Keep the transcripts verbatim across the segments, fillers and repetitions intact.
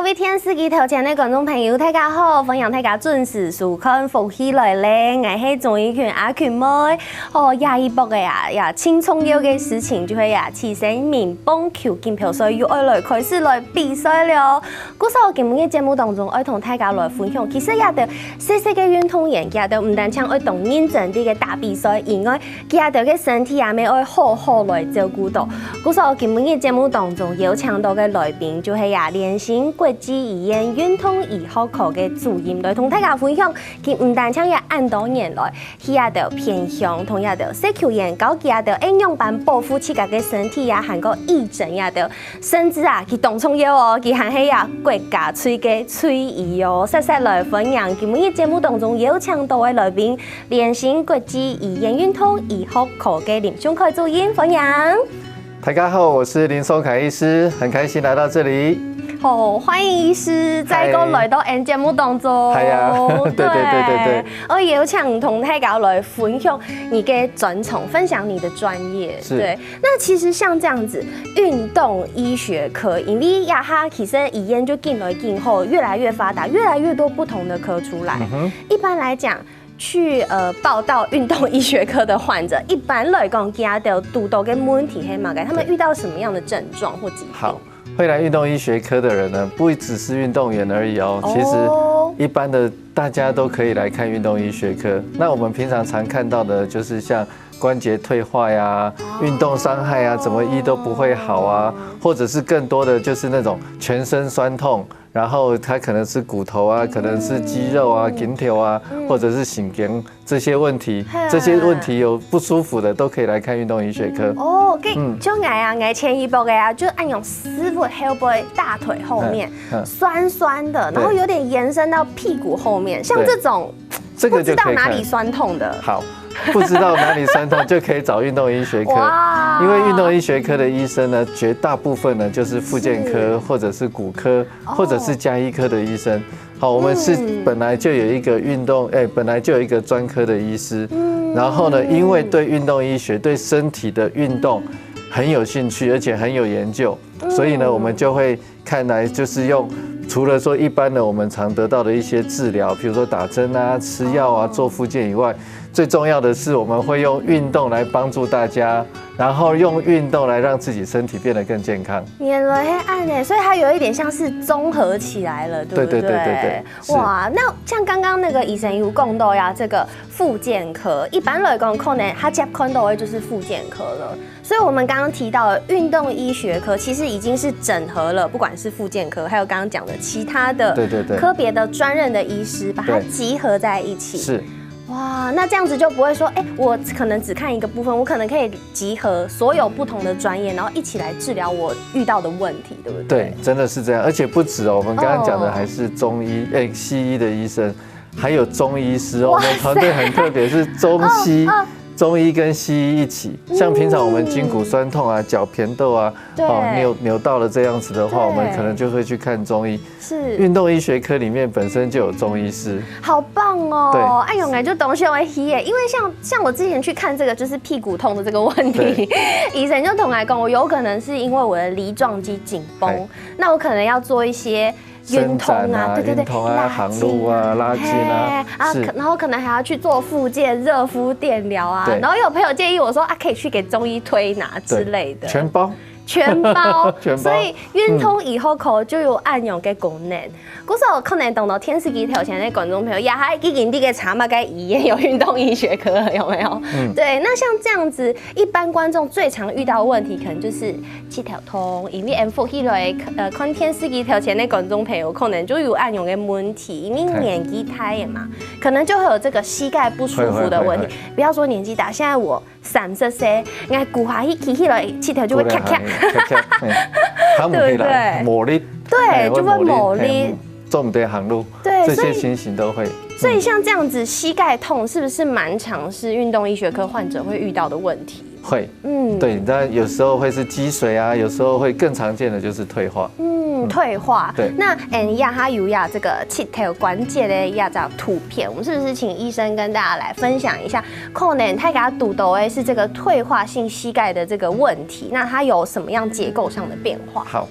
各位電視機頭前个觀眾朋友，大家好！歡迎大家準時收看《福氣來了》，𠊎係鍾怡群阿群妹。哦，這一駁仔啊，呀，盡重要个事情就係呀，徐生命棒球錦標賽又愛來開始來比賽了。故所今晡日節目當中，愛同大家來分享，其實這兜細細个運動員，佢兜毋單淨愛當認真个打比賽以外， 佢兜个身體也乜愛好好來照顧到。故所今晡日節目當中邀請到个來賓就係呀聯新國際醫院運動醫學科个主任，來同大家分享，佢毋單淨有恁多年來，去這兜偏鄉同這兜細球員教佢兜愛仰般保護自家个身體啊，還過預防這兜 甚至啊，佢當重要哦，佢還係啊國家隊个隊醫哦。煞煞來歡迎今晡日節目當中邀請到个來賓，聯新國際醫院運動醫學科个林松凱主任，歡迎。大家好，我是林松凱醫師，很開心來到這裡。好，歡迎醫師再過來到𠊎節目當中。係啊，對對對對對。哦，邀請同大家來分享你个專長，分享你的專業。是。對。 那其實像這樣子，運動醫學科，因為這下其實醫院就緊來緊好，越來越發達，越來越多不同的科出來。一般來講，去呃報到運動醫學科的患者，一般來講，佢兜堵到个問題係麼个？他們遇到什麼樣的症狀或疾病？好，會來運動醫學科的人呢，不只是運動員而已哦。其實一般的大家都可以來看運動醫學科。那我們平常常看到的就是像 關節退化呀，運動傷害啊，怎麼醫都不會好啊，或者是更多的就是那種全身痠痛，然後它可能是骨頭啊，可能是肌肉啊、筋條啊，或者是神經這些問題，這些問題有不舒服的都可以來看運動醫學科。哦，該像𠊎啊，𠊎前一駁仔啊，就恁樣屎朏後背、大腿後面痠痠的，然後有點延伸到屁股後面，像這種。 這個就可以看。不知道哪裡痠痛的。好，不知道哪裡痠痛就可以找運動醫學科，因為運動醫學科的醫生呢，絕大部分呢就是復健科或者是骨科或者是家醫科的醫生。好，我們是本來就有一個運動，哎，本來就有一個專科的醫師，然後呢，因為對運動醫學、對身體的運動很有興趣，而且很有研究，所以呢，我們就會 看來就是用除了說一般的我們常得到的一些治療，比如說打針啊、吃藥啊、做復健以外，最重要的是我們會用運動來幫助大家，然後用運動來讓自己身體變得更健康。原來係恁仔，所以它有一點像是綜合起來了，對不對？對對對對對，是。哇，那像剛剛那個醫生有講到呀，這個復健科，一般來講可能較常看到的就是復健科了。 所以我們剛剛提到的運動醫學科，其實已經是整合了，不管是復健科，還有剛剛講的其他的對對對科別的專任的醫師，把它對集合在一起。是。哇，那這樣子就不會說，哎，我可能只看一個部分，我可能可以集合所有不同的專業，然後一起來治療我遇到的問題，對不對？對，真的是這樣，而且不止哦，我們剛剛講的哦還是中醫，哎，西醫的醫生，還有中醫師哦，哇我們團隊很特別，是中西哦哦中醫跟西醫一起，像平常我們筋骨痠痛啊、腳偏抖啊，对哦扭扭到了这样子的话，对我们可能就会去看中医。是，运动医学科里面本身就有中医师，好棒哦！对哎呦，感觉东西会吸耶，因为像像我之前去看这个就是屁股痛的这个问题，医生就同我讲，我有可能是因为我的梨状肌紧绷，那我可能要做一些运动啊，伸展啊、对对对，运动啊、行路啊、拉筋啊，嘿啊，是可然后可能还要去做复健、热敷、电疗啊，对然后有朋友建议我说啊，可以去给中医推拿之类的，全包。全包，全包所以运动医学科就有恁样个功能。故所可能等到电视机头前的观众朋友，也还已经知个查么个医院有运动医学科了，有没有？嗯对，那像这样子，一般观众最常遇到的问题，可能就是膝头痛，因为福气来，呃，看电视机头前的观众朋友，可能就有恁样的问题，因为年纪大了嘛，可能就会有这个膝盖不舒服的问题。会会会不要说年纪大，现在我三十岁，应该骨下一起起来，膝头就会咔咔。咔咔，嘿行不起来，对不对无力，对，哎就会无力。嘿，做不得行路，对，这些所以情形都会。所以像这样子，膝盖痛是不是蛮常是运动医学科患者会遇到的问题？会，嗯，对，那有时候会是积水啊，有时候会更常见的就是退化。嗯，退化。对那嗯，呀，它有呀这个膝头关节的呀这样图片，我们是不是请医生跟大家来分享一下？可能大家堵到的是这个退化性膝盖的这个问题，那它有什么样结构上的变化？好，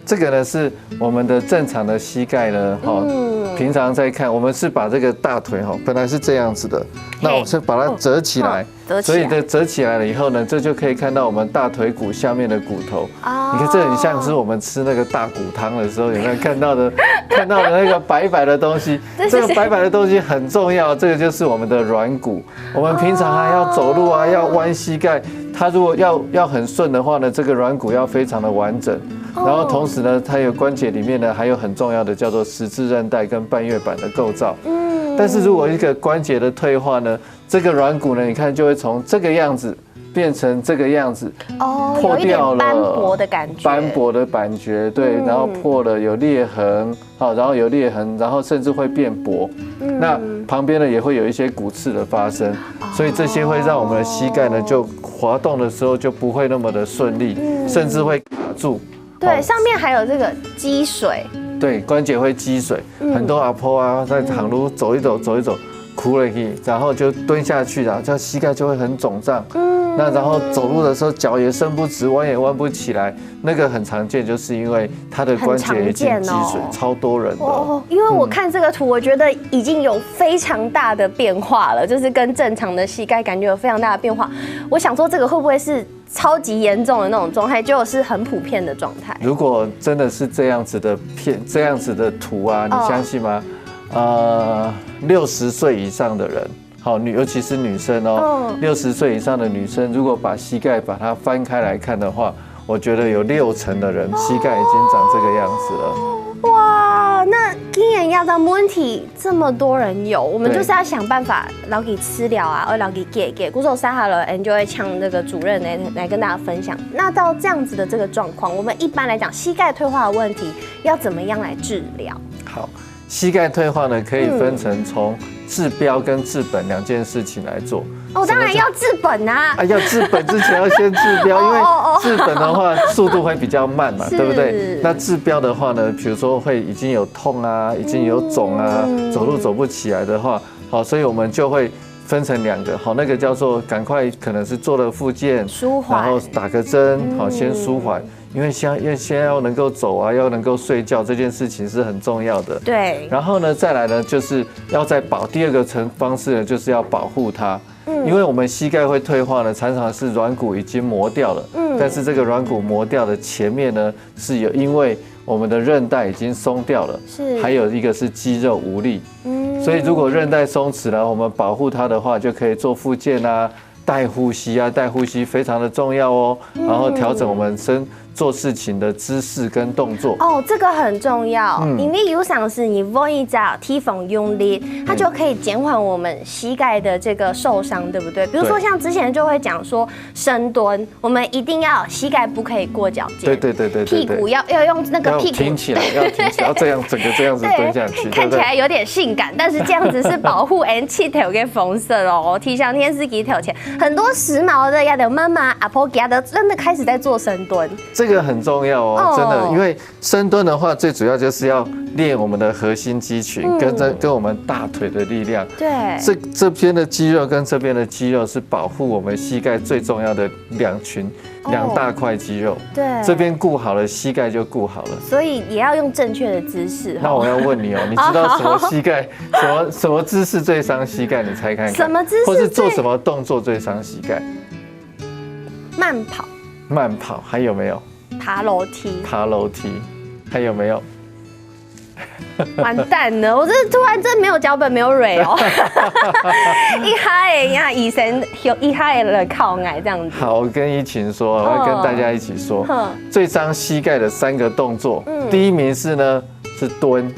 这个呢是我们的正常的膝盖呢，哈，嗯平常在看，我们是把这个大腿哈，本来是这样子的，那我是把它折起来，哦，折起来所以这折起来了以后呢，这就可以看到我们大腿骨下面的骨头。哦你看，这很像是我们吃那个大骨汤的时候，有没有看到的看到的那个白白的东西？对这个白白的东西很重要，这个就是我们的软骨。我们平常啊要走路啊，要弯膝盖，它如果要要很顺的话呢，这个软骨要非常的完整。然后同时呢，它有关节里面呢还有很重要的叫做十字韧带跟半月板的构造。嗯但是如果一个关节的退化呢，这个软骨呢，你看就会从这个样子变成这个样子，哦，有一点破掉了，斑驳的感觉，斑驳的感觉，对，嗯然后破了有裂痕，好，然后有裂痕，然后甚至会变薄。嗯那旁边呢也会有一些骨刺的发生，所以这些会让我们的膝盖呢就滑动的时候就不会那么的顺利，甚至会卡住。对，好上面还有这个积水，对，关节会积水，嗯很多阿婆啊在长路走一走走一走，苦了去，然后就蹲下去了，这样膝盖就会很肿胀。嗯那然后走路的时候脚也伸不直，弯也弯不起来，那个很常见，就是因为他的关节已经积水，很常见哦超多人的。哦，因为我看这个图，我觉得已经有非常大的变化了，就是跟正常的膝盖感觉有非常大的变化。我想说，这个会不会是超级严重的那种状态，就是很普遍的状态？如果真的是这样子的片，这样子的图啊，你哦相信吗？呃，六十岁以上的人，好，女尤其是女生哦嗯，六十岁以上的女生，如果把膝盖把它翻开来看的话，我觉得有六成的人膝盖已经长这个样子了。哇，那今年要到 Monty 这么多人有，我们对就是要想办法，然后给吃了啊，然后给给给，故所三好了，and 就会像那个主任来来跟大家分享。那到这样子的这个状况，我们一般来讲，膝盖退化的问题要怎么样来治疗？好，膝盖退化呢，可以分成从治标跟治本两件事情来做。哦，当然要治本啊。啊，要治本之前要先治标，因为哦哦哦治本的话速度会比较慢嘛，是对不对？那治标的话呢，比如说会已经有痛啊，已经有肿啊，嗯走路走不起来的话，好，所以我们就会分成两个，好，那个叫做赶快可能是做了复健，舒缓然后打个针，好，嗯先舒缓。因为先因为先要能够走啊，要能够睡觉，这件事情是很重要的。对，然后呢，再来呢，就是要再保第二个层方式呢，就是要保护它。嗯因为我们膝盖会退化呢，常常是软骨已经磨掉了，嗯但是这个软骨磨掉的前面呢，是有因为我们的韧带已经松掉了，是还有一个是肌肉无力，嗯所以如果韧带松弛了，我们保护它的话，就可以做复健啊，带呼吸啊，带呼吸非常的重要哦，嗯然后调整我们身做事情的姿势跟动作。哦，这个很重要，嗯因为有常时你弯一下，提防用力，它就可以减缓我们膝盖的这个受伤，对不对？比如说对像之前就会讲说深蹲，我们一定要膝盖不可以过脚尖，对对对对对对屁股要要用那个要屁股挺起来，要挺起来，要这样整个这样子对，蹲下去，对看起不对？来有点性感，但是这样子是保护 and 气头跟风色哦。提醒电视机头前，很多时髦的呀的妈妈、阿婆家的真的开始在做深蹲，这个很重要哦，哦真的，因为深蹲的话，最主要就是要练我们的核心肌群，嗯跟这跟我们大腿的力量。对，这这边的肌肉跟这边的肌肉是保护我们膝盖最重要的两群、哦两大块肌肉。对，这边顾好了，膝盖就顾好了。所以也要用正确的姿势。那我要问你哦，你知道什么膝盖什么什么姿势最伤膝盖？你猜看看。什么姿势或是做最什么动作最伤膝盖？慢跑、慢跑，还有没有？爬楼梯，爬楼梯，还有没有？完蛋了！我这突然真没有脚本，没有蕊哦。一嗨呀，医生有一嗨了，靠矮这样子。好，我跟一琴说，我要跟大家一起说，哼，最伤膝盖的三个动作，嗯第一名是呢是蹲，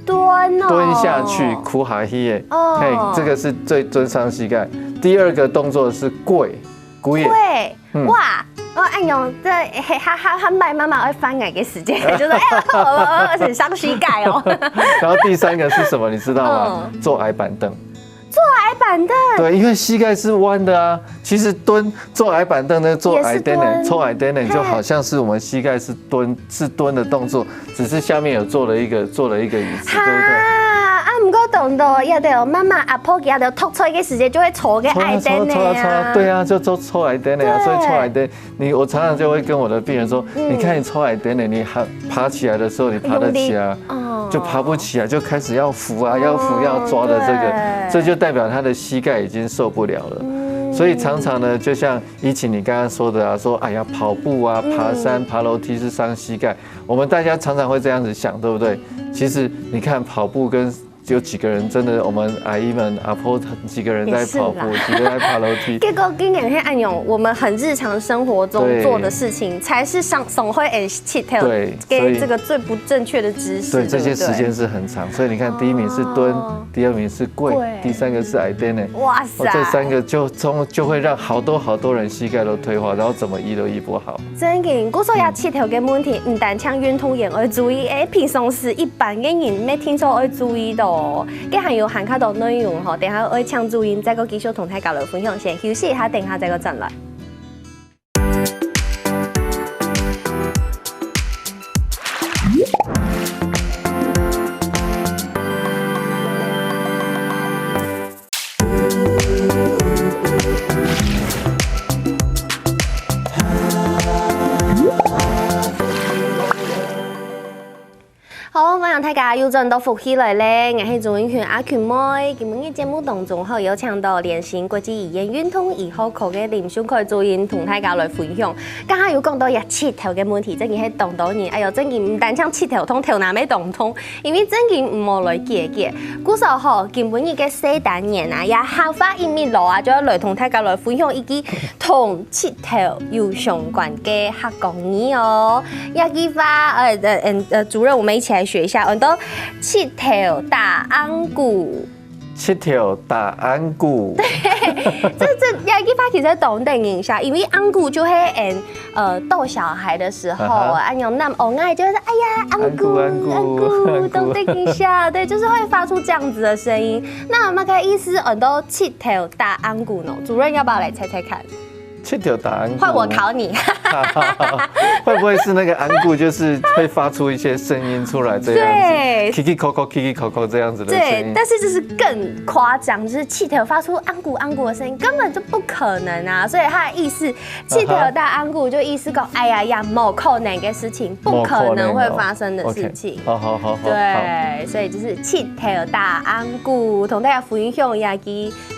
蹲哦，蹲下去，苦哈嘿耶，哦嘿，这个是最最伤膝盖。第二个动作是跪，跪耶，对，嗯哇，哦，哎呦，这嘿，他他他卖妈妈会翻矮的时间，就是哎呦，很伤膝盖哦。然后第三个是什么？你知道吗？嗯坐矮板凳。坐矮板凳，对，因为膝盖是弯的啊。其实蹲坐矮板凳呢，坐矮凳呢，也是蹲坐矮凳呢，嘿就好像是我们膝盖是蹲是蹲的动作，只是下面有做了一个做了一个椅子，哈对不对？啊，毋过都講到這兜媽媽阿婆佢兜讀冊个時節就會坐个矮凳仔啊。坐啊坐啊坐啊，對啊，就坐坐矮凳仔啊，對。所以坐矮凳，你我常常就會跟我的病人說，嗯。你看你坐矮凳仔，你還爬起來的時候你爬得起來，用力，哦。就爬不起來，就開始要扶啊，要扶要抓的這個，對。這就代表他的膝蓋已經受不了了。嗯。所以常常呢，就像怡琪你剛剛說的啊，說哎呀跑步啊、爬山、爬樓梯是傷膝蓋，我們大家常常會這樣子想，對不對？其實你看跑步跟有幾個人真的，我們阿姨們、阿婆幾個人在跑步，也是啦。幾個人在爬樓梯。結果竟然是恁樣，我們很日常生活中做的事情，對。才是上，上會會膝頭，對，所以，給這個最不正確的姿勢，對，這些時間是很長。對不對？所以你看，第一名是蹲，哦。第二名是跪，跪。第三個是矮凳仔。哇塞！哦，這三個就中，就會讓好多好多人膝蓋都退化，然後怎麼醫都醫不好。 真个，故所這膝頭个問題，毋單淨運動員愛注意，誒，平常時一般个人乜定著愛注意到哦。該還有還較多內容吼，等下愛請主任再過繼續同大家來分享，先休息一下，等下再過轉來。 好，歡迎大家又轉到福氣來了，𠊎係主任群阿群妹。今晡日節目當中，好邀請到聯興國際醫院運動醫學科个林秀凱主任同大家來分享。剛剛有講到這膝頭个問題，真个係當多人，哎喲，真个毋單淨膝頭痛，頭那乜當痛， 因為真个毋好來解決。故所吼，今晡日个細單元啊，這客話一米六啊，就愛來同大家來分享一句同膝頭有相關个客家語哦。這句話，呃，呃，嗯，呃，主任，我們一起來學一下。很多膝頭打鼾鼓。 膝頭打鼾鼓。這，這，這句話其實當得人惜，因為鼾鼓就係，嗯，呃，逗小孩的時候，啊哈。啊，有那種，哦，那就會說，哎呀，鼾鼓，鼾鼓，鼾鼓，鼾鼓。當得人惜，對，就是會發出這樣子的聲音。那麼該意思，很多膝頭打鼾鼓呢？主任要不要來猜猜看？ 膝頭打鼾鼓。換我考你。會不會是那個鼾鼓，就是會發出一些聲音出來這樣子？對。Kiki koko，kiki koko這樣子的聲音。對，但是這是更誇張，就是膝頭發出鼾鼓鼾鼓的聲音，根本就不可能啊！所以他的意思，膝頭打鼾鼓就意思講，哎呀呀，無可能的事情，不可能會發生的事情。無可能哦。OK，好，好，好，好，好。對，所以就是膝頭打鼾鼓，同大家分享一下 客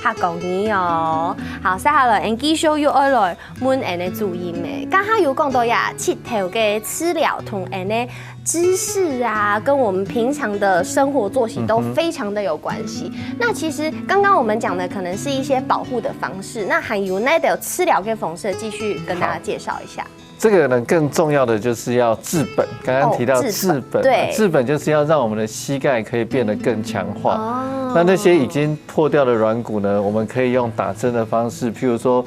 家語哦。好，接下來，𠊎繼續又愛來問𠊎个主任誒。剛剛有講到這膝頭个治療同𠊎个姿勢啊，跟我們平常的生活作息都非常的有關係。嗯哼。那其實剛剛我們講的可能是一些保護的方式，那還有哪兜治療个方式，繼續跟大家介紹一下。好。 這個呢，更重要的就是要治本。剛剛提到治本，哦，治本，對。治本就是要讓我們的膝蓋可以變得更強化。哦。那那些已經破掉的軟骨呢，我們可以用打針的方式，譬如說，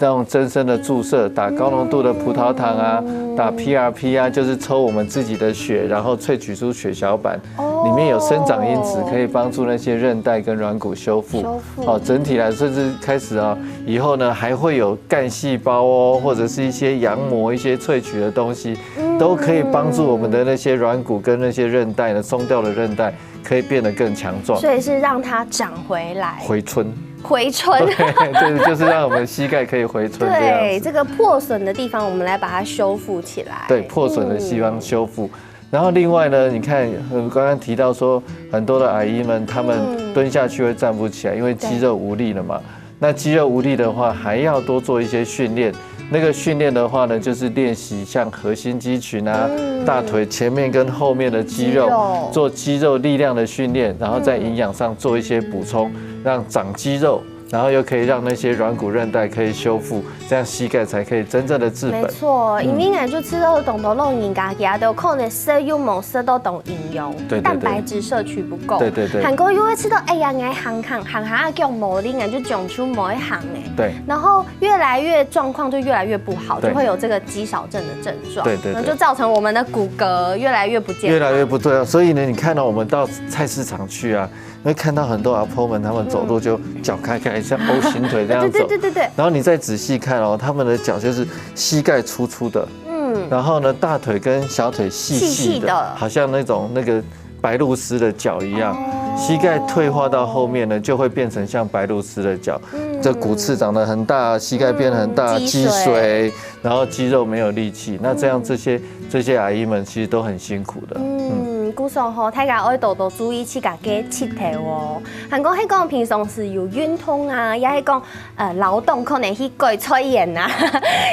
用增生的注射，打高濃度的葡萄糖啊，嗯。打P R P啊，就是抽我們自己的血，然後萃取出血小板，哦。裡面有生長因子，可以幫助那些韌帶跟軟骨修復。修復。哦，整體來說是開始啊，以後呢，還會有 幹細胞哦，或者是一些羊膜、一些萃取的東西，嗯。都可以幫助我們的那些軟骨跟那些韌帶呢，鬆掉的韌帶可以變得更強壯。所以是讓它長回來。回春。回春。對，就是，就是讓我們膝蓋可以回春這樣子。對，這個破損的地方，我們來把它修復起來。對，破損的地方修復。嗯。 然後另外呢，你看，呃，剛剛提到說，很多的阿姨們，她們，嗯。蹲下去會站不起來，因為肌肉無力了嘛。對。那肌肉無力的話，還要多做一些訓練。那個訓練的話呢，就是練習像核心肌群啊，嗯。大腿前面跟後面的肌肉，肌肉。做肌肉力量的訓練，然後在營養上做一些補充，嗯。讓長肌肉， 然後又可以讓那些軟骨韌帶可以修復，這樣膝蓋才可以真正的治本。沒錯，嗯。因為𠊎就知道當多老人家，佢兜可能食又無食到當營養，對，對，對。蛋白質攝取不夠，對，對，對。還過又會知道，哎呀，𠊎行行行下腳無力，𠊎就講出無會行哎。對。然後越來越狀況就越來越不好，對。就會有這個肌少症的症狀，對，對，對。然後就造成我們的骨骼越來越不健康。越來越不重要。所以呢，你看到我們到菜市場去啊， 會看到很多阿婆們，她們走路就腳開開，像O型腿這樣走。對，對，對，對，對。然後你再仔細看哦，她們的腳就是膝蓋粗粗的，嗯。然後呢，大腿跟小腿細細的，細細的。好像那種那個白鷺鷥的腳一樣。哦。膝盖退化到后面呢，就会变成像白鹭鸶的脚，这骨刺长得很大，膝盖变很大，积水，然后肌肉没有力气。那这样这些这些阿姨们其实都很辛苦的。嗯，故所吼，大家愛多多注意自家个膝頭哦。還過係講平常時有運動啊，也係講呃勞動，可能去割菜園啊，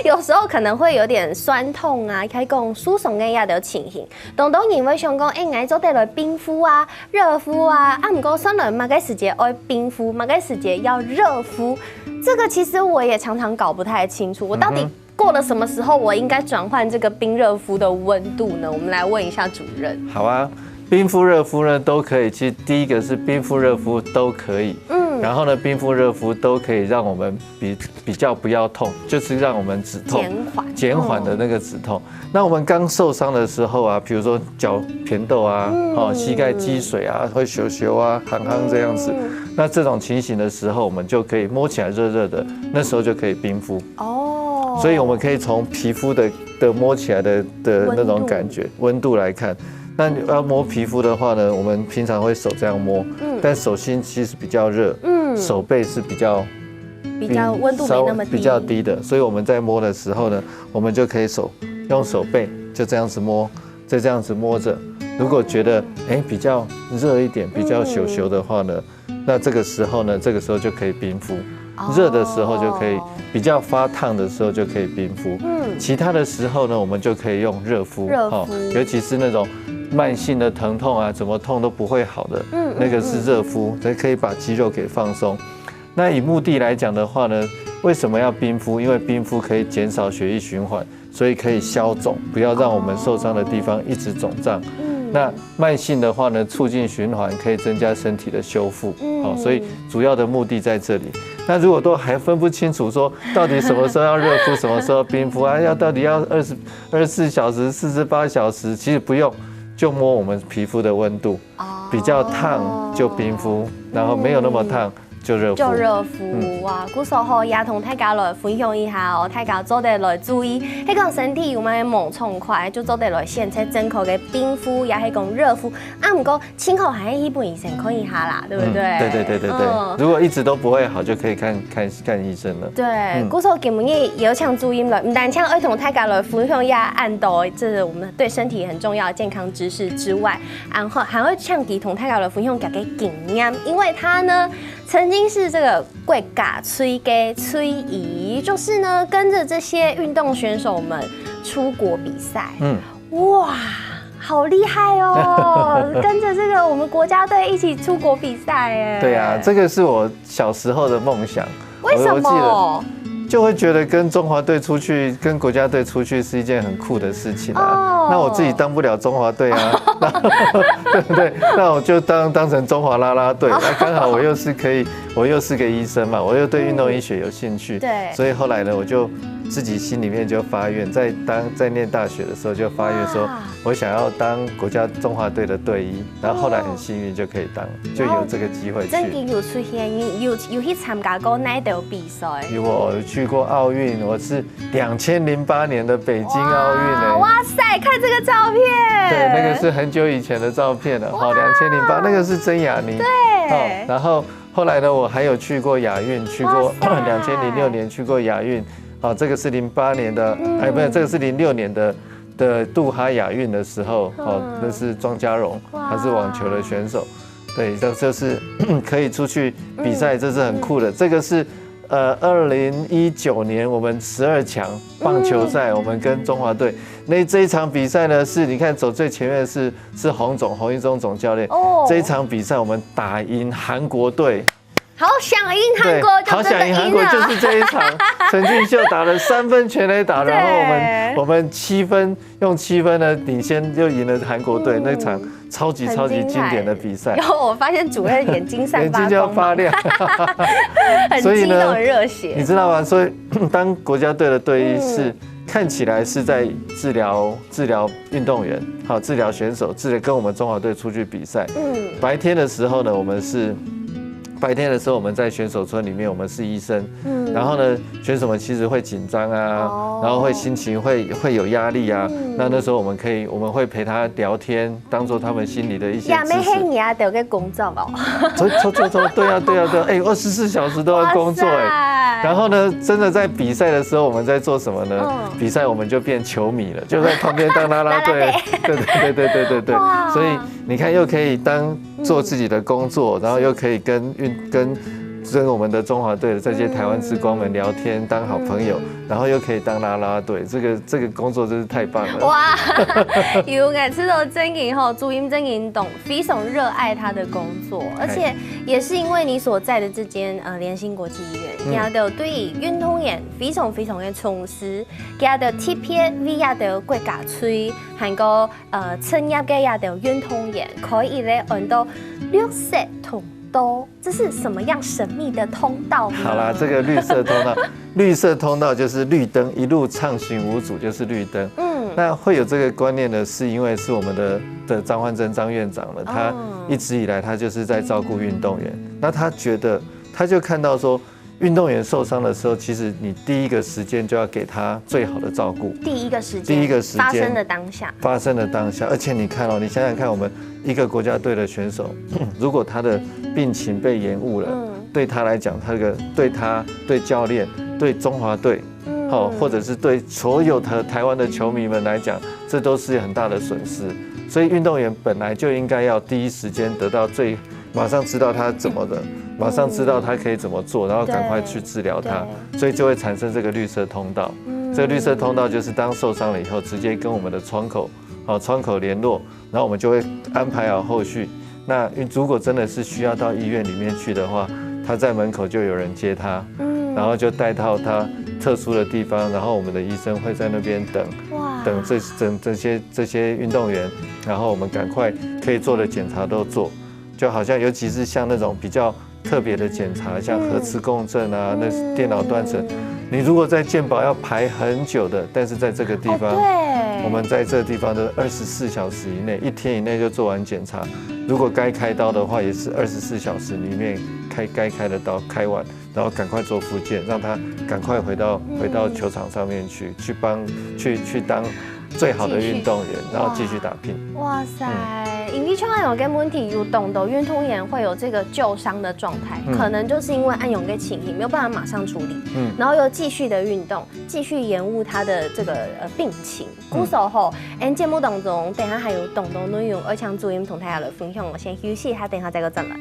有時候可能會有點痠痛啊，係講受傷个這兜情形。當多人會想講，哎，𠊎做得來冰敷啊、熱敷啊，啊，毋過算了，麼个時節愛冰敷，麼个時節要熱敷，這個其實我也常常搞不太清楚，我到底過了什麼時候我應該轉換這個冰热敷的溫度呢？我們來問一下主任。好啊，冰敷、热敷呢都可以。其实第一个是冰敷、热敷都可以，嗯，然后呢，冰敷、热敷都可以让我们比比较不要痛，就是让我们止痛减缓减缓的那个止痛。那我们刚受伤的时候啊，比如说脚偏豆啊，哦，膝盖积水啊，会咻咻啊、寒寒这样子，那这种情形的时候，我们就可以摸起来热热的，那时候就可以冰敷。哦，所以我们可以从皮肤的的摸起来的的那种感觉温度来看。那你要摸皮肤的话呢，我们平常会手这样摸，但手心其实比较热，嗯，手背是比较比较温度没那么低，比较低的，所以我们在摸的时候呢，我们就可以手用手背就这样子摸，就这样子摸着。如果觉得哎比较热一点，比较咻咻的话呢，那这个时候呢，这个时候就可以冰敷。热的时候就可以，比较发烫的时候就可以冰敷。嗯，其他的时候呢，我们就可以用热敷，热敷尤其是那种慢性的疼痛啊，怎么痛都不会好的，嗯，那个是热敷，它可以把肌肉给放松。那以目的来讲的话呢，为什么要冰敷？因为冰敷可以减少血液循环，所以可以消肿，不要让我们受伤的地方一直肿胀。嗯，那慢性的话呢，促进循环，可以增加身体的修复。嗯，好，所以主要的目的在这里。那如果都还分不清楚说到底什么时候要热敷，什么时候冰敷啊，要到底要二十二十四小时、四十八小时，其实不用，就摸我们皮肤的温度，比较烫就冰敷，然后没有那么烫就热敷。就热敷哇，故所吼也同大家来分享一下哦，大家做得来注意，係讲身体有麼个無暢快，就做得來選擇正確个冰敷，也係讲热敷。啊，毋過盡好還係去問醫生看一下啦，對不對？对对对对对，如果一直都不会好，就可以看看看医生了。对，故所今日邀請主任來，毋單淨愛同大家來分享一下恁多，這是我們對身體很重要的健康知識之外，然後還會請佢同大家來分享佢个經驗，因為他呢曾經是這個國家隊个隊醫，就是呢跟著這些運動選手們出國比賽。嗯，哇，好厲害哦！跟著這個我們國家隊一起出國比賽，哎，对啊，这个是我小时候的梦想。為什麼？就会觉得跟中华队出去、跟国家队出去是一件很酷的事情啊。那我自己当不了中华队啊，对不对？那我就当当成中华啦啦队。那刚好我又是可以，我又是个医生嘛，我又对运动医学有兴趣，对，所以后来呢，我就自己心里面就发愿，在当在念大学的时候就发愿说，我想要当国家中华队的队医。然后后来很幸运就可以当，就有这个机会去。正經有出現，有有有去參加過哪兜比賽？有，我有去过奥运，我是两千零八年的北京奥运呢。哇塞，看这个照片。对，那个是很久以前的照片了，哈，两千零八那个是曾雅妮。对，然后后来呢，我还有去过亚运，去过两千零六年去过亚运，好，这个是零八年的，哎，不是，这个是零六年的的杜哈亚运的时候，哦，那是庄家荣，他是网球的选手，对，这就是可以出去比赛，这是很酷的。这个是呃，二零一九年我们十二强棒球赛，我们跟中华队那这一场比赛呢，是你看走最前面的是是洪总洪一中总教练，哦，这一场比赛我们打赢韩国队。好想赢韩国，好想赢韩国，就是这一场，陈俊秀打了三分全垒打，然后我们我们七分用七分呢领先就赢了韩国队，那场超级超级经典的比赛。有，我发现主任眼睛散发光，眼睛就要发亮，很激动，很热血，你知道吗？所以当国家队的队医是看起来是在治疗治疗运动员，好治疗选手，治疗跟我们中华队出去比赛。嗯，白天的时候呢，我们是白天的时候我们在选手村里面，我们是医生，嗯，然后呢，选手们其实会紧张啊，哦，然后会心情会会有压力啊。嗯，那那时候我们可以，我们会陪他聊天，当做他们心里的一些也没知识。黑你啊，得个工作哦。走走走走，对啊对啊对啊，哎，二十四小时都要工作哎。哇塞，然后呢，真的在比赛的时候，我们在做什么呢？嗯，比赛我们就变球迷了，就在旁边当啦啦队。啦啦队，对对对对对对对。哇，所以你看，又可以当做自己的工作，然后又可以跟运跟跟我们的中华队的这些台湾职工们聊天，当好朋友，然后又可以当啦啦队，这个这个工作真是太棒了。哇，有感受到真个吼，朱英真个懂，非常热爱他的工作，而且也是因为你所在的这间呃联兴国际医院，嗯，也都对于运动员非常非常的重视，也都特别为也都国家队，还有呃，职业个也都运动员，可以咧安到绿色通道，这是什么样神秘的通道呢？好啦，这个绿色通道，绿色通道就是绿灯，一路畅行无阻就是绿灯。嗯，那会有这个观念呢，是因为是我们的的张煥珍张院长呢，他一直以来他就是在照顾运动员，那他觉得他就看到说，运动员受伤的时候，其实你第一个时间就要给他最好的照顾。第一个时间，第一个时间发生的当下，发生的当下。而且你看哦，你想想看，我们一个国家队的选手，如果他的病情被延误了，嗯，对他来讲，他这个对他、对教练、对中华队，嗯，好，或者是对所有的台湾的球迷们来讲，这都是很大的损失。所以运动员本来就应该要第一时间得到最马上知道他怎么了，马上知道他可以怎么做，然后赶快去治疗他，对，所以就会产生这个绿色通道。这个绿色通道就是当受伤了以后，直接跟我们的窗口，好，窗口联络，然后我们就会安排好后续。那如果真的是需要到医院里面去的话，他在门口就有人接他，嗯，然后就带到他特殊的地方，然后我们的医生会在那边等，哇，等这等这些这些运动员，然后我们赶快可以做的检查都做。就好像尤其是像那种比较特别的检查，像核磁共振啊，那电脑断层，你如果在健保要排很久的，但是在这个地方，哦，对，我们在这个地方的二十四小时以内，一天以内就做完检查。如果该开刀的话，也是二十四小时里面开该开的刀开完，然后赶快做复健，让他赶快回到回到球场上面去，去帮去去当最好的运动员，然后继续打拼。哇塞，因为像恁样个问题，有当多运动员会有这个旧伤的状态，可能就是因为恁样个情形没有办法马上处理，嗯，然后又继续的运动，继续延误他的这个呃病情。故所吼，俺节目当中等下还有当多内容，而且主任同大家来分享，我先休息一下，等下再个转来。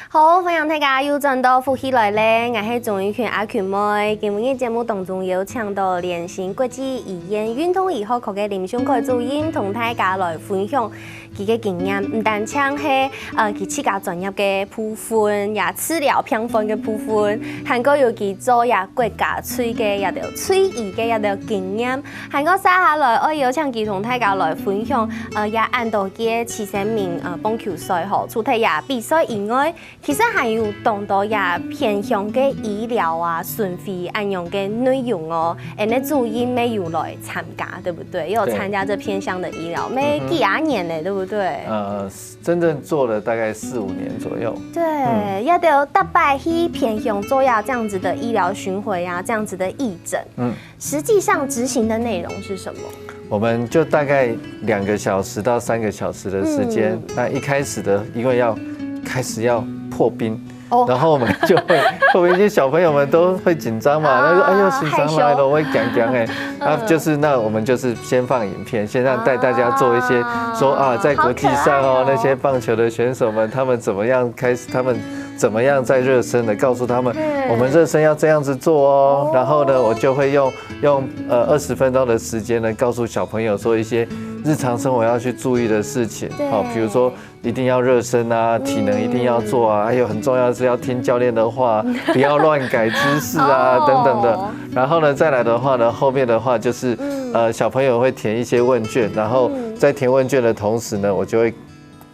好，欢迎大家又转到福气来了，我是钟玉群阿群妹。今日节目当中有请到联兴国际医院运动医学科个林秀凯主任，同大家来分享佢个经验，毋单淨係呃佢自家专业个部分，也治疗病患个部分，還過有佢做也國家隊个也兜隊醫个也兜经验，還過接下來愛邀請佢同大家來分享，呃，也恁多个青少年呃棒球賽吼，除忒也比賽以外，其實還有當多也偏鄉个醫療啊、巡迴恁樣个內容哦。恁呢主任乜有來參加，對不對？也有參加這偏鄉的醫療，乜幾下年呢，對不對？呃，真正做了大概四五年左右。對，也都逐擺去偏鄉做呀這樣子的醫療巡迴啊，這樣子的義診。嗯，實際上執行的內容是什麼？我们就大概两个小时到三个小时的时间。嗯，那一开始的，因为要开始要破冰，哦，然后我们就会破冰，因为小朋友们都会紧张嘛，哇，那就哎呦，紧张来了，害羞，我会讲讲哎，啊，嗯，就是那我们就是先放影片，先让带大家做一些说啊，在国际上哦，好可爱哦，那些棒球的选手们，他们怎么样开始，他们怎么样在热身的，告诉他们，嗯。我们热身要这样子做哦。然后呢，我就会用用呃二十分钟的时间呢，告诉小朋友说一些日常生活要去注意的事情，对。好，比如说一定要热身啊，体能一定要做啊，还有很重要的是要听教练的话，不要乱改姿势啊，哦。等等的。然后呢，再来的话呢，后面的话就是，嗯。呃，小朋友会填一些问卷，然后在填问卷的同时呢，我就会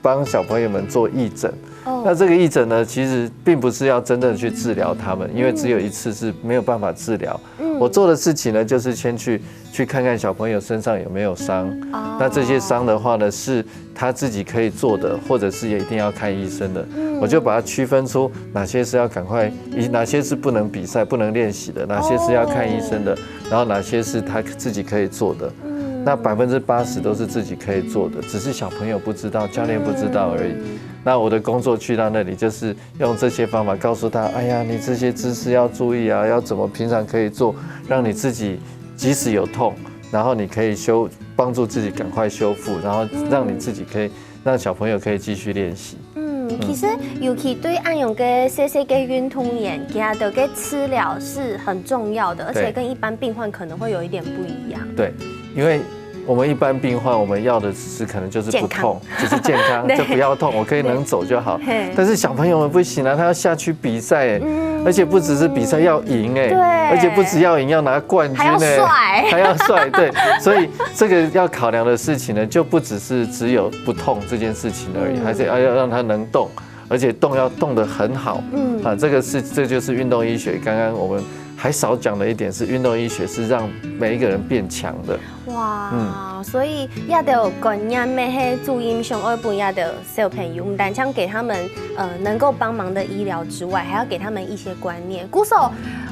帮小朋友们做义诊。哦。那这个义诊呢，其实并不是要真正去治疗他们，因为只有一次是没有办法治疗。嗯。我做的事情呢，就是先去去看看小朋友身上有没有伤。哦。那这些伤的话呢，是他自己可以做的，或者是也一定要看医生的。嗯。我就把它区分出哪些是要赶快，哪些是不能比赛、不能练习的，哪些是要看医生的，哦。然后哪些是他自己可以做的。嗯。那百分之八十都是自己可以做的，只是小朋友不知道，教练不知道而已。嗯。那我的工作去到那里，就是用这些方法告诉他，哎呀，你这些姿势要注意啊，要怎么平常可以做，让你自己即使有痛，然后你可以修，帮助自己赶快修复，然后让你自己可以，让小朋友可以继续练习。嗯，其实尤其对恁样个细细个运动员，佢个治疗是很重要的，而且跟一般病患可能会有一点不一样。对，因为我们一般病患，我们要的只是可能就是不痛，健康。只是健康，对。就不要痛，我可以能走就好。嘿。但是小朋友们不行啊，他要下去比赛欸，嗯。而且不只是比赛，要赢欸，对。而且不只要赢，要拿冠军欸，还要帅。还要帅，对。所以这个要考量的事情呢，就不只是只有不痛这件事情而已，嗯。还是要要让他能动，而且动要动得很好。嗯。啊，这个是，这就是运动医学。刚刚我们还少讲的一点是，运动医学是让每一个人变强的。哇，嗯。所以這兜觀念乜係主任想愛分這兜小朋友，毋單淨給他們呃能夠幫忙的醫療之外，還要給他們一些觀念。故所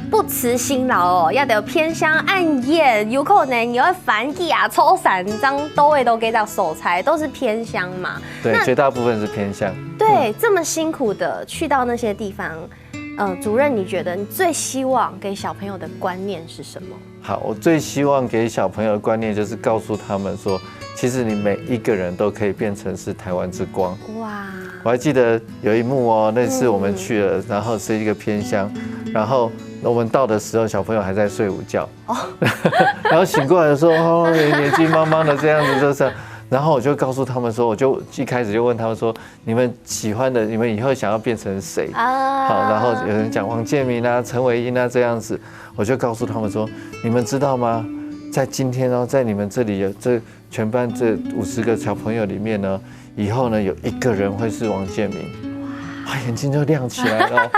不辭辛勞哦，這兜偏鄉恁遠，有可能你愛翻幾下座山，正到會到該隻所在，都是偏鄉嘛。对，那绝大部分是偏乡。对，嗯。这么辛苦的去到那些地方，呃，主任，你觉得你最希望给小朋友的观念是什么？好，我最希望给小朋友的观念就是告诉他们说，其实你每一个人都可以变成是台湾之光。哇！我还记得有一幕哦，那次我们去了，嗯。然后是一个偏乡，然后我们到的时候，小朋友还在睡午觉。哦。然后醒过来的时候，哦，眼睛茫茫的这样子，就是，然后我就告诉他们说，我就一开始就问他们说，你们喜欢的，你们以后想要变成谁？啊。好，然后有人讲王建民啊、陈伟英啊这样子，我就告诉他们说，你们知道吗？在今天哦，在你们这里有这全班这五十个小朋友里面呢，以后呢有一个人会是王建民。哇，眼睛就亮起来了。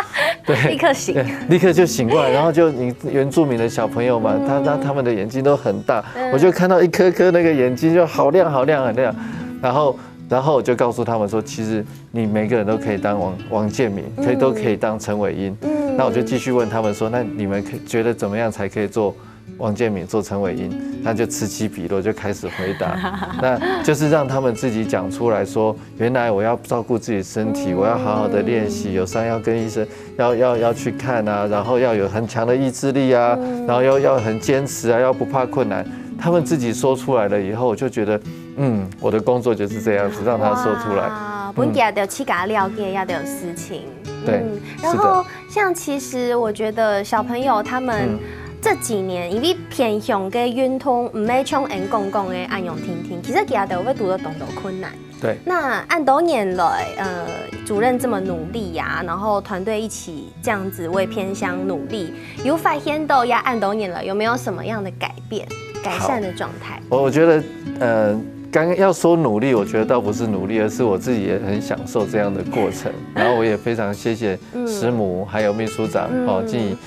对，立刻醒。对，立刻就醒过来，然后就你原住民的小朋友嘛，他他他们的眼睛都很大，嗯。我就看到一颗颗那个眼睛就好亮好亮很亮，然后然后我就告诉他们说，其实你每个人都可以当王王建民，可以都可以当陈伟英。嗯。那我就继续问他们说，那你们可觉得怎么样才可以做王建民，做陈伟英？他就此起彼落就开始回答，那就是让他们自己讲出来说，原来我要照顾自己身体，我要好好的练习，有伤要跟医生，要要要去看啊，然后要有很强的意志力啊，然后要要很坚持啊，要不怕困难。他们自己说出来了以后，我就觉得，嗯，我的工作就是这样子，让他说出来。哇，分佢兜自家了解這兜事情。对，嗯，然后像其实我觉得小朋友他们这几年，因为偏乡个运动，毋係像𠊎講講个恁樣定定，其实佢兜會堵到當多困难。对。那恁多年來，呃，主任这么努力呀，然后团队一起这样子为偏乡努力，有发现到呀，恁多年来有没有什么样的改变、改善的状态？我我觉得，呃，刚刚要说努力，我觉得倒不是努力，而是我自己也很享受这样的过程。然后我也非常谢谢师母还有秘书长哦，静怡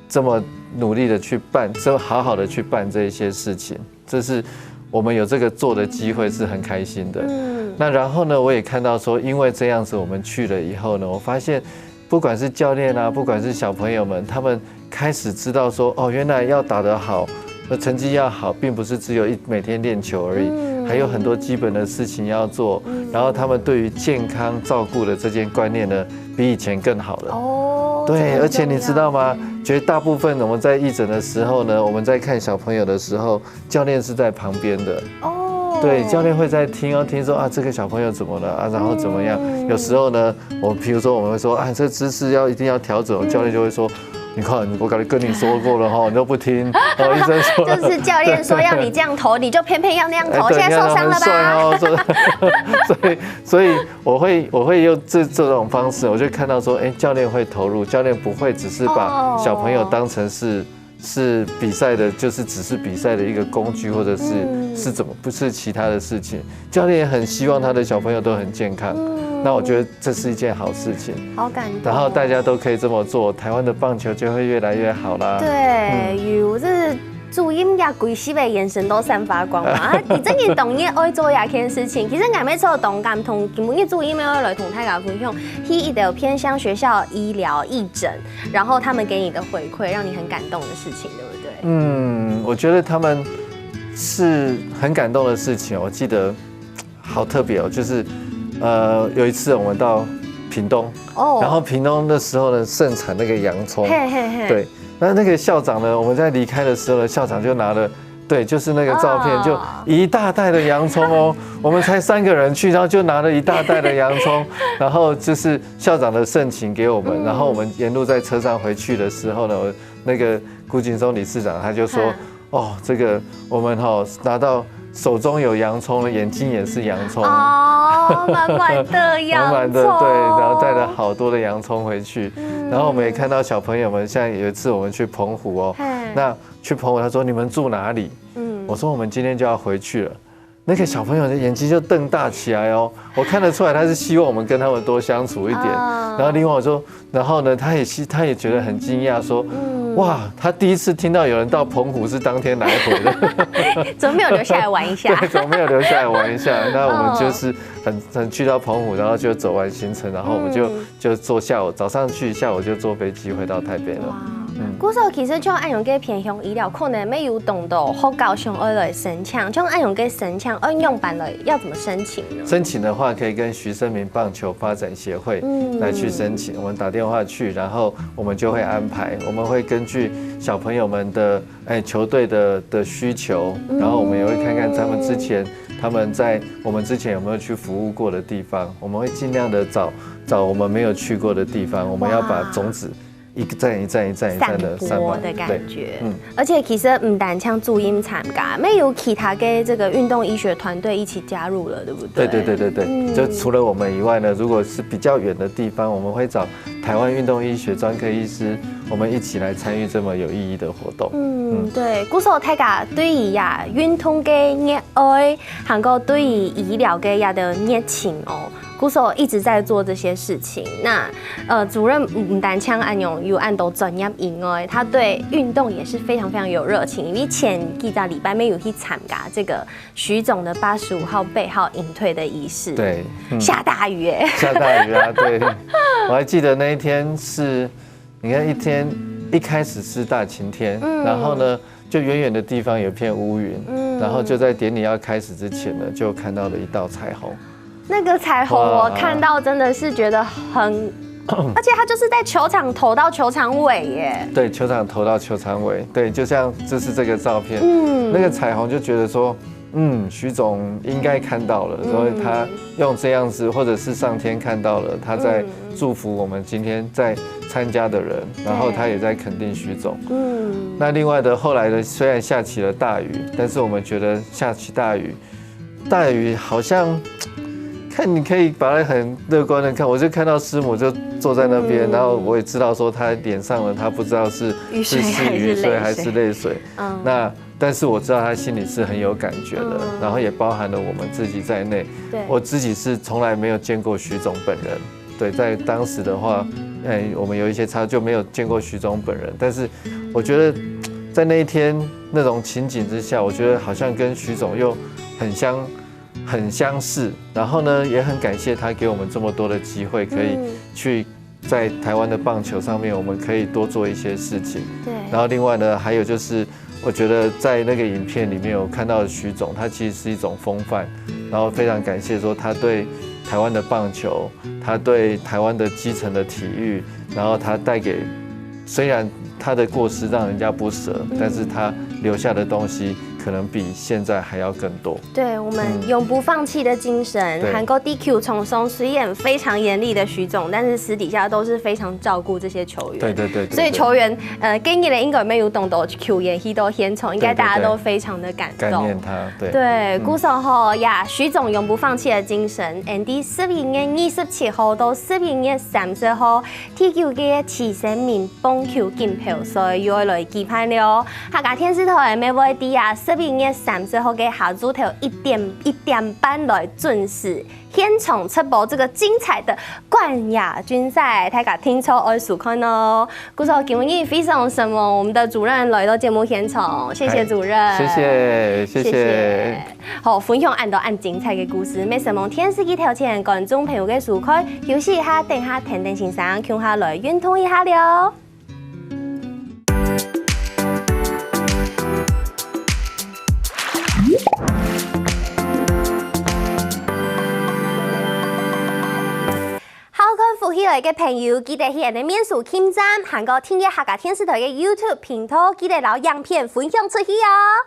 这么努力的去办，这么好好的去办这一些事情。这是我们有这个做的机会是很开心的。嗯。那然后呢，我也看到说，因为这样子我们去了以后呢，我发现不管是教练啊，不管是小朋友们，他们开始知道说，哦，原来要打得好，那成绩要好，并不是只有一每天练球而已，嗯。还有很多基本的事情要做。嗯。然后他们对于健康照顾的这件观念呢，比以前更好了。哦，对，这个很重要。而且你知道吗？绝大部分我们在义诊的时候呢，我们在看小朋友的时候，教练是在旁边的。哦，对，教练会在听，要听说啊，这个小朋友怎么了啊，然后怎么样？有时候呢，我比如说我们会说啊，这姿势要一定要调整，教练就会说，你看，我刚才跟你说过了哈，你都不听，哦，医生说了，就是教练说要你这样投，你就偏偏要那样投，哎对现在受伤了吧？你看他们帅哦，所以所以所以我会我会用这这种方式，我就看到说，哎，教练会投入，教练不会只是把哦小朋友当成是。是比赛的，就是只是比赛的一个工具，或者是、是怎么，不是其他的事情。教练也很希望他的小朋友都很健康，那我觉得这是一件好事情。好感动。然后大家都可以这么做，台湾的棒球就会越来越好啦。对，有这主任也归西北眼神都散发光嘛，啊，你真的懂你爱做这件事情。其实俺们做懂感同，今日主任要来同大家分享，去一个偏乡学校医疗义诊，然后他们给你的回馈，让你很感动的事情，对不对？嗯，我觉得他们是很感动的事情。我记得好特别哦，就是呃有一次我们到屏东，哦然后屏东的时候呢盛产那个洋葱，嘿嘿嘿，对，那那个校长呢，我们在离开的时候呢，校长就拿了。对，就是那个照片，哦就一大袋的洋葱哦。我们才三个人去，然后就拿了一大袋的洋葱，然后就是校长的盛情给我们，然后我们沿路在车上回去的时候呢，那个辜劲松理事长他就说：“哦，这个我们哈拿到手中有洋葱了，眼睛也是洋葱。”哦，满满的洋葱，满满的，对，然后带了好多的洋葱回去。然后我们也看到小朋友们，像有一次我们去澎湖哦，嘿那去澎湖，他说：“你们住哪里？”嗯，我说：“我们今天就要回去了。”那个小朋友的眼睛就瞪大起来哦，我看得出来他是希望我们跟他们多相处一点。啊然后另外我说，然后呢，他也是他也觉得很惊讶，说：“哇，他第一次听到有人到澎湖是当天来回的。”怎么没有留下来玩一下？对，怎么没有留下来玩一下？那我们就是很很去到澎湖，然后就走完行程，然后我们就、就坐下午，早上去，下午就坐飞机回到台北了。哇，故所其實像恁樣个偏鄉醫療，可能沒有懂到學校想愛來申請，像恁樣个申請愛仰般來，要怎麼申請呢？申請的話，可以跟徐盛名棒球發展協會來去申請。我們打電話去，然後我們就會安排，我們會根據小朋友們的哎球隊的的需求，然後我們也會看看他們之前他們在我們之前有沒有去服務過的地方，我們會盡量的找找我們沒有去過的地方，我們要把種子一站一站一站一站的散散播播的感覺。嗯。而且其實毋單淨主任參加，也有其他个這個運動醫學團隊一起加入了，對不對？對對對對對，就除了我們以外呢，如果是比較遠的地方，我們會找台灣運動醫學專科醫師，我們一起來參與這麼有意義的活動。嗯，對，故所大家對於呀運動个熱愛，還有對於醫療个呀的熱情哦，故所一直在做這些事情。那呃，主任毋單淨恁樣有恁多專業以外，他對運動也是非常非常有熱情。因為前幾個禮拜也有去參加這個徐總的八十五號背號引退的儀式，對，嗯，下大雨哎，下大雨啊，對。我還記得那一天是，你看一天一開始是大晴天，然後呢，就遠遠的地方有一片烏雲，然後就在典禮要開始之前呢，就看到了一道彩虹。那個彩虹我看到真的是覺得很，而且他就是在球場投到球場尾耶。對，球場投到球场尾，對，就像就是這個照片，嗯，那個彩虹就覺得說，嗯，徐總應該看到了，所以他用這樣子，或者是上天看到了，他在祝福我們今天在參加的人，然後他也在肯定徐總。嗯，那另外的後來的雖然下起了大雨，但是我們覺得下起大雨，大雨好像。看，你可以把它很樂觀的看，我就看到師母就坐在那邊，然後我也知道說她臉上了，她不知道是雨水是是還是雨水淚水還是淚水。嗯，那但是我知道她心裡是很有感覺的，然後也包含了我們自己在內。對，我自己是從來沒有見過徐總本人，對，在當時的話，哎，我們有一些差就沒有見過徐總本人，但是我覺得在那一天那種情景之下，我覺得好像跟徐總又很相很相似，然後呢，也很感謝他給我們這麼多的機會，可以去在台灣的棒球上面，我們可以多做一些事情。對，然後另外呢，還有就是，我覺得在那個影片裡面，我看到徐總，他其實是一種風範，然後非常感謝說他對台灣的棒球，他對台灣的基層的體育，然後他帶給，雖然他的過世讓人家不捨，但是他留下的東西可能比现在还要更多。对，我们永不放弃的精神，对韩国地球场上虽然非常严厉的徐总，但是私底下都是非常照顾这些球员。对对对对所以球员呃，今日咧应该没有动到球员去到现场，应该大家都非常的感动。感念他，对对，故所吼呀，徐总永不放弃的精神，and十一月二十七号到十一月三十号，第九个徐生命棒球锦标赛又要来举办了哦。客家电视台也会在啊十一月三十号个下晝头一点一点半来准时现场直播这个精彩的冠亚军赛，大家听说爱收看哦。故所今日非常什么，我们的主任来到节目现场，谢谢主任，谢谢谢谢。好，分享恁多恁精彩的故事，没什么电视机头前观众朋友个收看，休息一下，等下田田先生共下来运动一下了。好看福气来个朋友，记得去俺的面书网站，还有订阅客家电视台个 YouTube 频道，记得留影片分享出去哦。